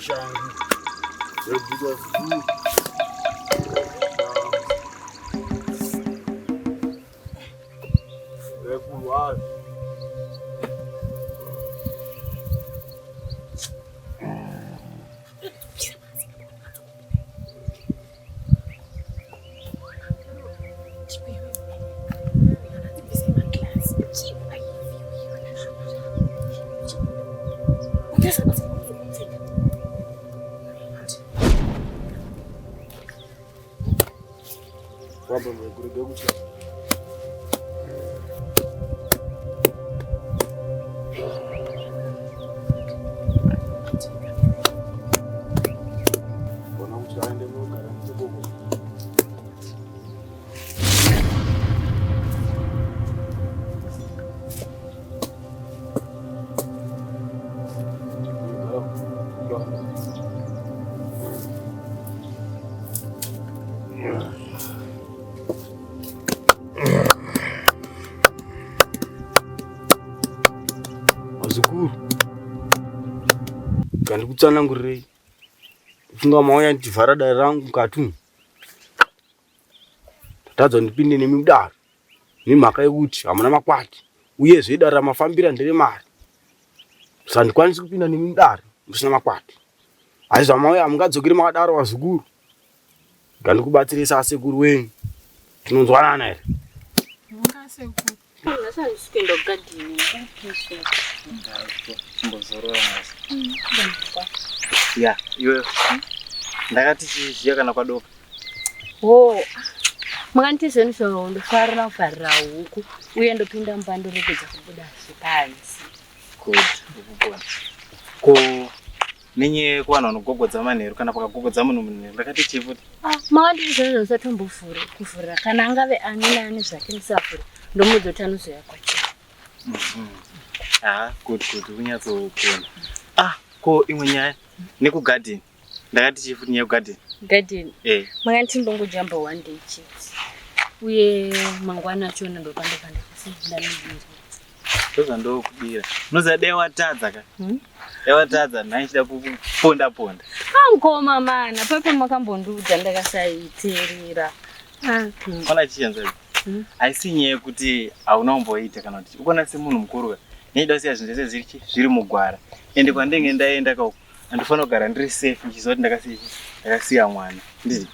Shangu. Dzobvutwa zvikuru. Rekurwara. Famba kurega kutya. Bona kuti aende munogara ikoko. Vazukuru, ngandikutsanangurirei. Funga mauya ndichivhara dare rangu mukati umu. Ndatadza ndipinde nemi mudare nemhaka yekuti hamuna makwati uyezve dare ramafambira nderemari. Saka handikwanisi kupinda nemi mudare musina makwati. Asi zvamauya hamungadzokeri makadaro vazukuru. Ngandikubatsirei sasekuru wenyu. Tinonzwanana here? Sekuru. Nhasi handisi kuenda kugadheni. Chimbozorora nhasi. Ya, iwe. Ndakati chizviya kana kwadoka. Ho. Makanditi zvenyu zvo ndofarira kufarira huku uye ndopinda mumba ndoregedza kubuda zvepanze. Good, ukugona. Ko nenyaya yekuvanhu vanogogodza manheru kana pakagogodza munhu munheru ndakati chii futi? Ah, makanditi zvenyu zvo usatombovhure kuvhurira kana angave ani naani zvake ndisavhure ndomuudza kuti anozouya kwachena. Ah, good good kunyatsogona. Ah, ko imwe nyaya nekugarden. Ndakati chii futi nyaya yekugarden? Garden. Eh. Makanditi ndongojamba one day chete. Uye mangwana achona ndopandopanda ndamibira. Ndozvandokudira. Unoziva dai watadza ka? Hmm? Dai watadza nhai chida kukuponda ponda. Ah, mukoma mana pape makambondiudza ndakasaiteerera. Ah, Kona chichanza. Hmm? Haisi nyaya yekuti hauna kumboita kana kuti ukona semunhu mukuru ka. Nyaida kusiya zvinhu zvese zviri chi zviri mugwara. Ende kwandenge ndaenda ka uko handifanira kugara ndiri safe ndichiziva kuti ndakasiya chi ndakasiya mwana. Ndizvo.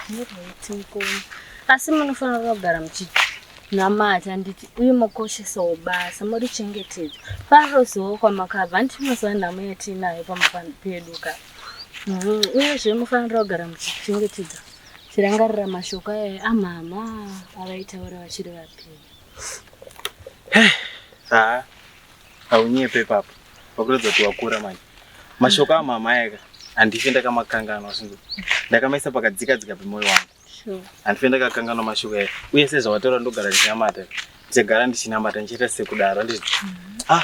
Right, mukoma. Asi munofanira kugara muchinamata nditi uye mokoshesawo basa morichengetedza. Paroziwo kwamakabva handiti munoziva nhamo yatiinayo pamba pedu ka. Uyezve munofanira kugara muchichengetedza chirangarira mashoko aya amama avaitaura vachiri vapenyu. Haa. Haunyepe ipapo. Wakuratidza kuti wakura manje. Mashoko amama aya ka handife ndakamakanganwa zvinhu. Ndakamaisa pakadzika dzika pemoyo wangu. Sure. Handife ndakakanganwa mashoko aya. Uye sezvawataura ndogara ndichinamata. Ndichagara ndichinamata ndichiita sekudaro handiti. Ah,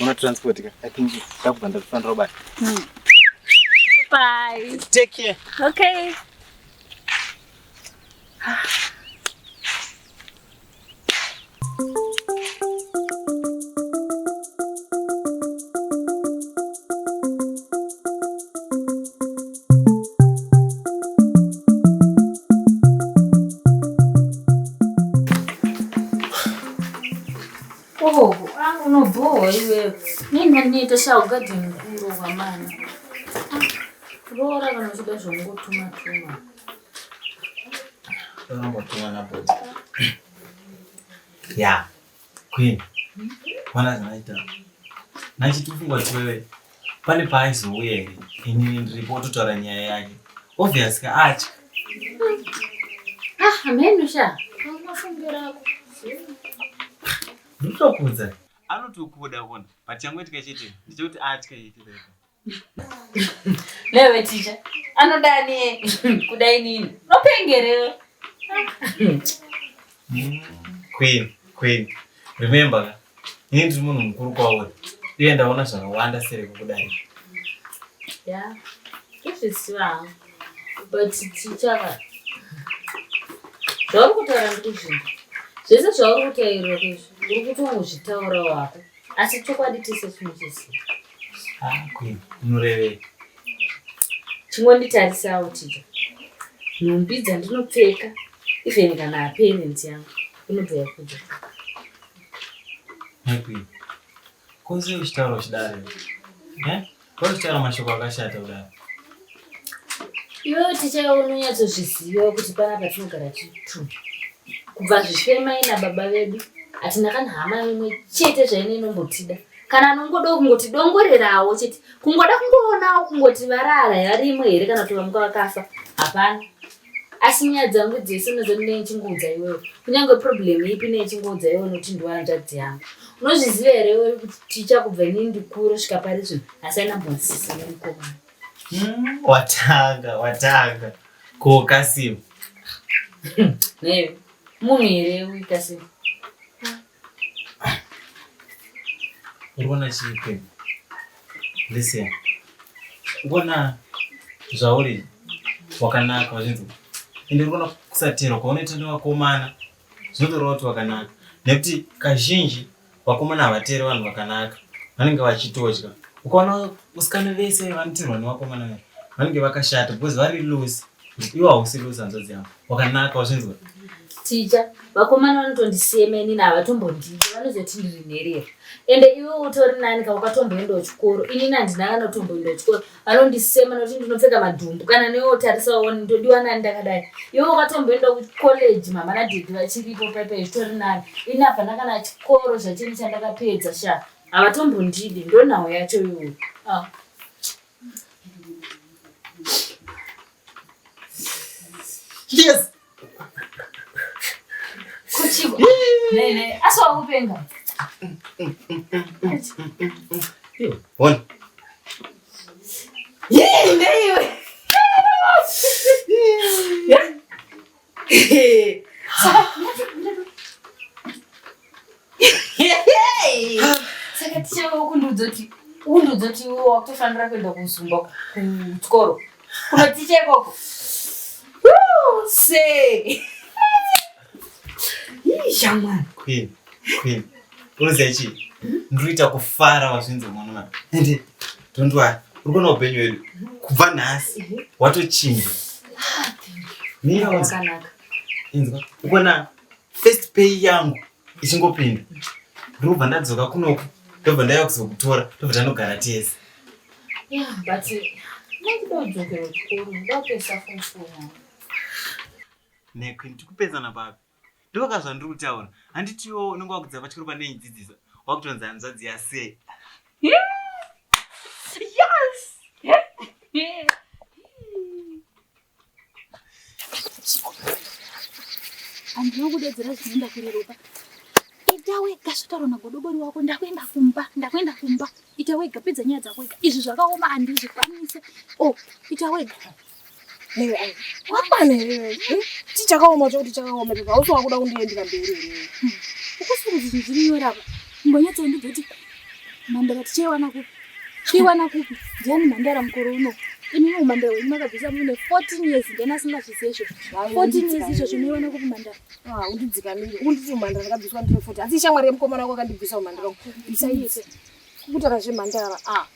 una transport ka. I think ndakubva ndatofanira kubata. Bye. Take care. Okay. Oh, ah, unobhowa iwewe. Nini ndinoita shaugadheni kuro kwamana. Roora kana uchida zvongotuma tuma. Unombotuma nabhodhi. Ya, Queen. Wana zvanaita. Nachitofunga kuti wewe pane paaizouya here inini ndiripo ototaura nyaya yake. Obvious ka atya. Ah, hameno sha. Unofungira ako. Ndinotokuudza. Anotokuda kuona. But changoitika chete ndechekuti atya chete. Newe ticha. Anodani kuda inini. Unopengerewe. Queen, Queen. Remember ka. Ini ndiri munhu mukuru kwauri. Uye ndaona zvakawanda sere kukudarika. Yeah. Ndozviziva hangu. But ticha ka. Zvauri kutaura ndikuzvinzwa. Zvese zvauri kutaura izvi uri kutongozvitaura wako. Asi chokwadi tese tinochiziva. Ah, Queen, unorevei? Chingonditarisawo Tija. Nhumbi dzandinopfeka even kana appearance yangu inobva yakudza. Nhai ko sei uchitaura uchidaro? Eh? Ko uchitaura mashoko akashata kudaro? Iwewe ticha unonyatsozviziva kuti panapa tinogara tiri Kubva zvifemai nababa vedu hatina kana hama imwe chete zvaine inombotida. Kana anongoda kungoti dongorerawo chete. Kungoda kungoonawo kungoti varara varimo here kana kuti vamuka vakafa. Hapana. Asi nyaya dzangu dzese unoziva ndinenge ndichingoudza iwewe. Kunyange problem ipi ndinenge ndichingoudza iwewe unoti ndiwe hanzvadzi yangu. Unozviziva here iwewe kuti ticha kubva inini ndikure kusvika pari zvino asi ainambonsisi nemukomana. Watanga, watanga. Ko Kasim. Newe, munhu here uyu Kasim? Uri kuona chii Listen. Ukuona zvauri wakanaka wazvinzwa. Ende uri kuona kusaterwa kwaunoita nevakomana zvinotoreva kuti wakanaka. Nekuti kazhinji vakomana havateeri vanhu vakanaka. Vanenge vachitodya. Ukaona vasikana vese vanoteerwa nevakomana vaya vanenge vakashata because vari loose. Iwe hausi loose hanzvadzi yangu. Wakanaka wazvinzwa. Ticha, vakomana vanotondisema inini havatombondidi vanozoti ndiri nherera. Ende iwe utori nani ka ukatomboendawo chikoro inini handina kana kutomboendawo chikoro vanondisema nokuti ndinopfeka madhumbu kana newe utarisa uone ndodiwa nani ndakadai iwe ukatomboendawo kucollege mama nadhedhi vachiripo paipai zvitori nani ini hapana kana chikoro zvacheni chandakapedza sha havatombondidi ndonhau yacho iyoyo ah. Yes. Kuchiko. Ne ne, asi wakupenga. One. Yee, neiwe. Saka tichava ukundiudza kuti ukundiudza kuti iwe wakutofanira kuenda kuzumba kuchikoro kunoticha ikoko. Sei? Shamwari. Queen, Queen. Unoziva chii? Ndiri kuita kufara wazvinzwa mwana mwana. Ende don't worry. Uri kuona upenyu hwedu. Kubva nhasi watochinja. Mira wanzwa. Wakanaka. Inzwa. Ukuona first pay yangu ichingopinda. Ndiri kubva ndadzoka kunoku. Ndobva ndauya kuzokutora. Ndobva tanogara tese. Yeah, but ndinoda kudzokera kuchikoro. Ndoda kupedzisa form 4 yangu. Nequeen tikupedzana papi? Ndoka zvandiri kutaura. Handitiwo unenge wakudza pachikoro paneidzidzisa. Wakutonzi hanzvadzi yasei. Yes! Handina kudedzera zvinoenda kureruka. Ita wega zvataurwa nagodobori wako ndakuenda kumba, ndakuenda kumba. Ita wega pedza nyaya dzako wega. Izvi zvakaoma handizvikwanise. Oh, ita wega. Newe ai. Wakwana here iwewe? Eh? Chii chakaoma chokuti chakaoma ipapo? Hausi wakuda kundiendera mberi here? Ukufunga kuti zvinhu zviri nyore apa. Imbonyatsondiudza kuti mhandara tichaiwana kupi? Tichiiwana kupi? Ndiani mhandara mukore uno? Imimi umhandara hwenyu makabvisa mune 14 years ndiani asingazvizive izvozvo? 14 years izvozvo unoiwana kupi mhandara? Ah, undidzikamire. Unditi umhandara ndakabviswa ndine 40. Asi shamwari yemukomana wako akandibvisa umhandara. Besides, kukutaura zvemhandara. Ah.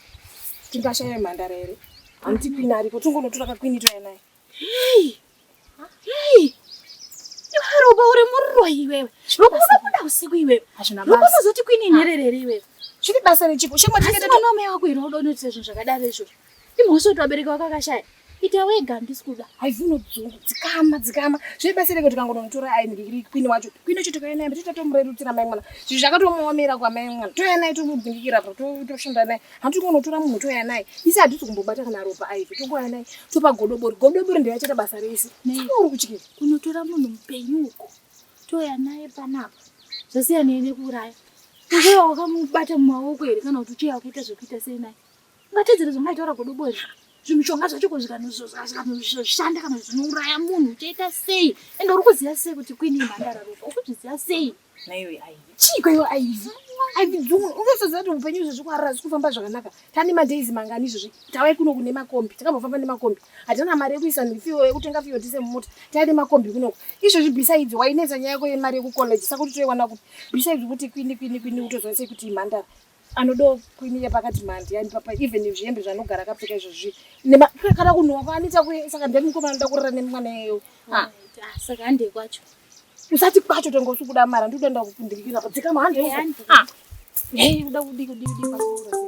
Tingashaya mhandara here? Hanti queen ariko. Tungonotora ka queen toya naye. Hey! Hey! Iwe Ropa uri muroyi iwewe. Ropa unobuda usiku iwewe. Hazvina Ropa basa. unozoti queen inherere here iwewe. Zvine basa rechiko. Shamwari Asi chakaita mwana wamai wako here unoda unoitira zvinhu zvakadaro izvozvo. Imhosva kuti vabereki vako akashaya. Ita wega handisi kuda. Haizi unodzungu. Dzikama, dzikama. Zvine basa reko tikangonomutora ai ndiri queen wacho. Queen wacho tikauya naye toita tomurerutsira mai mwana. Zvinhu zvakatomuomera kwamai mwana. Touya naye tomubvindikira apa toshanda naye. Hanti kungonotora munhu touya naye. Isi hatisi kumbobata kana ropa aivi. Tongouya naye topa godobori. Godobori ndiye achaita basa rese. Nei? Uri kutyei? Kunotora munhu mupenyu uko. Touya naye panapa. Zvasiyanei nekuuraya. Ucheya wakamubata mumaoko here kana kuti ucheya wakaita zvekuita sei naye? Ungatedzere zvangaitaura godobori. Zvimishonga zvacho ko zvikanoshanda kana zvinouraya munhu uchaita sei? Ende uri kuziva sei kuti queen imhandara ropa? Uri kuzviziva sei? Naiwe Ivy. Chiiko iwe Ivy? Ivy dzungu. Unotoziva kuti upenyu izvozvi kuharara hazvisi kufamba zvakanaka. Tane madays mangani izvozvi? Tauya kuno kune makombi. Takambofamba nemakombi. Hatina mari yekuisa fuel yekutenga fuel tise mumota. Tauya nemakombi kunoku. Izvozvi besides wainetsa nyaya yako yemari yekucollege saka kuti toiwana kupi? Besides kuti kwini kwini kwini utoziva sei kuti imhandara. Anodawo kwini yepakati mandi yani papa even zvihembe zvaanogara akapfeka izvozvi. Kana kunhuwa kwaanoita kuye saka ndiani mukomana anoda kurara nemwana iyeyo. Ah. Saka handei kwacho. Usati kwacho tonga usi kuda mara ndikuda nda kukundikira pa dzikama handei. Ah. Hey, uda kudii kudii kudii pasura.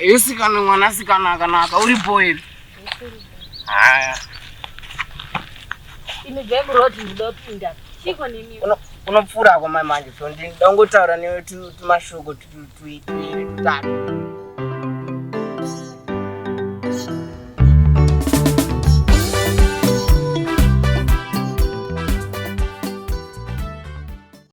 Esikana mwanasikana akanaka uri bho here? Haya. Imi bvai muroad ndinopinda. Chiko nemi. Unopfuura kwa mai manje so ndinongotaura newe tumashoko tuiri tutatu.